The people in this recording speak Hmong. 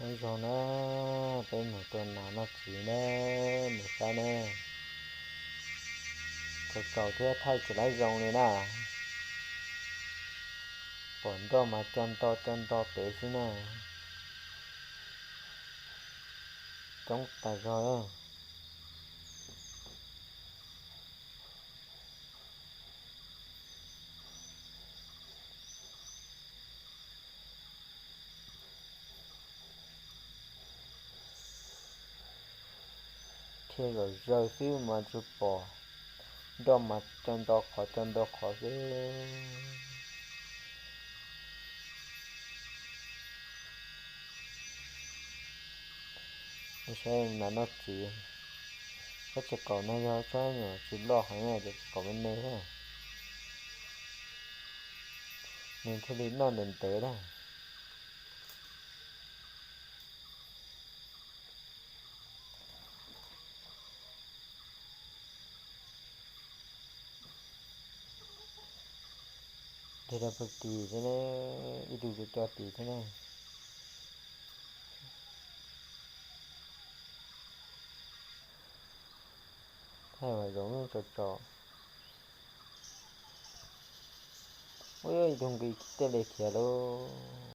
Nyob zoo na, peb mus tua nas noj txiv na, mus saib na. Tsaus tsaus thiab thaij tsis laib zoo li na. Pom nroj mas co nto co nto pem xwb na. Coob tas zog na. Dhia zom zaws xwb mas tsuas pom nroj mas co nto qhov co nto qhov xwb. Nej saib nas noj txiv, tsob txiv qaum no yog tsob nyuam tsis loj heev na, cov txiv qaum me me thiab, nws thiaj li noj ntev ntev na. Dhia rau pem tim thiab ne, ib tug co co tim thiab ne. Thaij mas zoo tsaus tsaus. Ua ib tug nqi tej li khiav lauj.